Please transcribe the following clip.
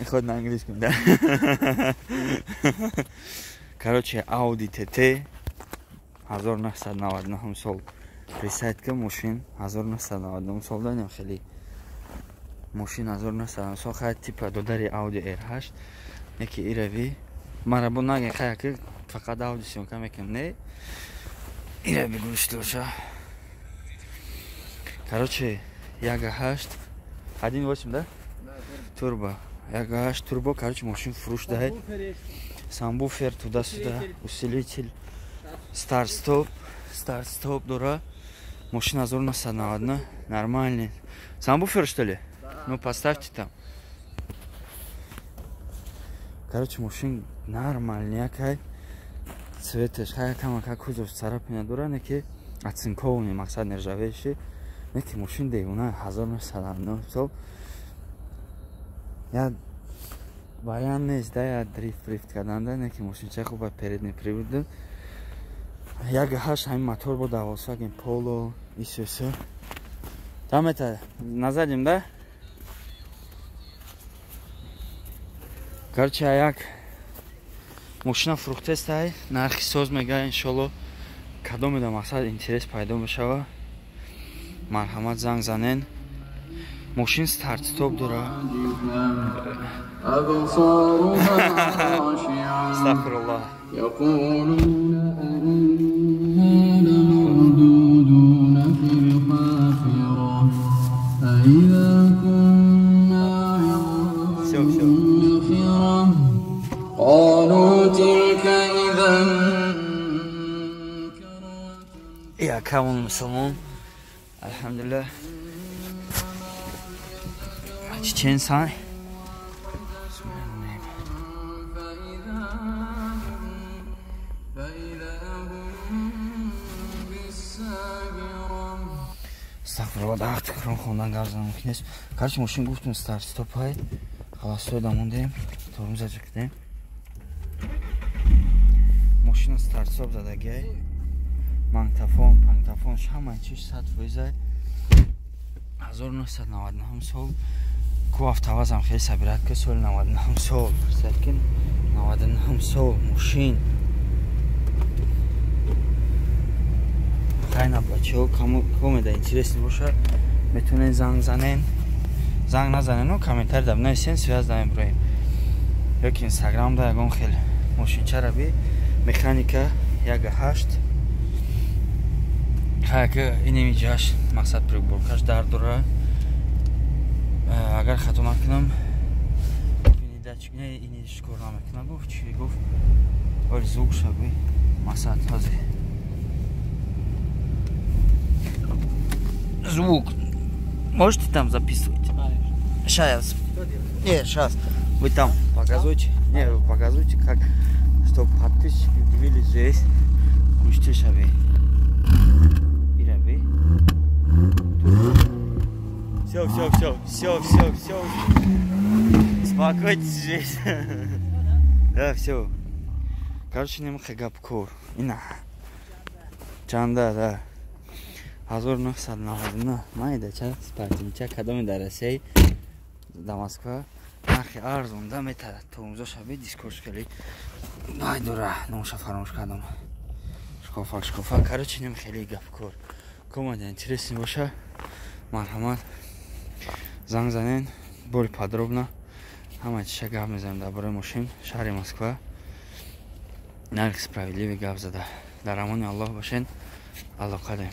Хоть на английском, да. Короче, Audi TT 1999 сол. Присадка мошин 1999 сол да, хеле мошин 1999 сол, хай типа додари Audi R8, неки ирави мара бо наген, хай ки фақат Audi съёмка мекунем, не ирави гӯш. Короче, 1.8, 1.8, да? Турбо. 1.8 турбо, короче, мошин фурӯш даҳед. Сабвуфер, туда-сюда, усилитель, старт-стоп, старт-стоп дора. Мошин 1999, нормальный. Сабвуфер, что ли? Ну, поставьте там. Короче, мошин нормальный, якай. Цветаш, хай кама кузов царапина дора, неки оцинкованный, мақсад нержавеющий. Неки мошин девона 1999 сол. Я вариант нест да, я дрифт дрифт кардан да, неки мошинча хуба передний привод. 1.8 ҳамин мотор бо Volkswagen Polo, и всё, всё. Там это, на заднем, да? Короче, як мошина фурӯхтестай, нархи соз мега, иншолло кадоме да мақсад интерес пайдо мешава. Марҳамат, занг занен. Мошин старт стоп дора. Астағфируллоҳ. يقولون أئنا لمردودون في الحافرة أئذا كنا عظاما نخرة قالوا تلك إذا كرة. يا كامل مسلمون الحمد لله. Чечен. Астағфируллоҳ, дахти Қуръон хондан гап задан мумкин нест. Короче, мошин гуфтум старт стопай. Холостой дамондем, тормоз кардем. Мошина старт стоп задагиай. Магнитофон, пангтофон, ҳама чиз 100%. 1999 сол. Ку автовазам хеле собират ки соли 99 сол. Представь ки 99 сол мошин. Хайна бачаҳо, кому да интересно боша, метавонед занг занен. Занг назанен, комментарий да бинависен, связь да меброем. Ёки Инстаграм да ягон хел мошинчара би механика 1.8. Хайка инеми ҷаш мақсад приборкаш дар дора. Агар хато накунам, датчик не, ини кор намекунам, гуфт, чӣ гуфт? Оли звук шаби мақсад ҳозир. Звук. Можете там записывать? Сейчас. Не, сейчас. Вы там показывайте. Не, вы показывайте, как, чтобы подписчики удивились здесь. Гуште шави. Ираби. Все, все, все, все, все, все. Успокойтесь здесь. Да, все. Короче, нем хагапкор. Ина. Чанда, да. 1999 майда ча спортивча кадоми дар Россия, дар Москва нархи арзон да метарад. Тормозо шаби дискош хеле вай дора, номша фаромӯш кардам. Шкофа, шкофа. Короче, нем хеле гапкор. Команда интересный боша, марҳамат, занг занен, более подробно ҳама чиша гап мезанем дар бораи мошин. Шаҳри Москва нархи справедливый гап зада. Дар амони Аллоҳ бошен, алоқа дорем.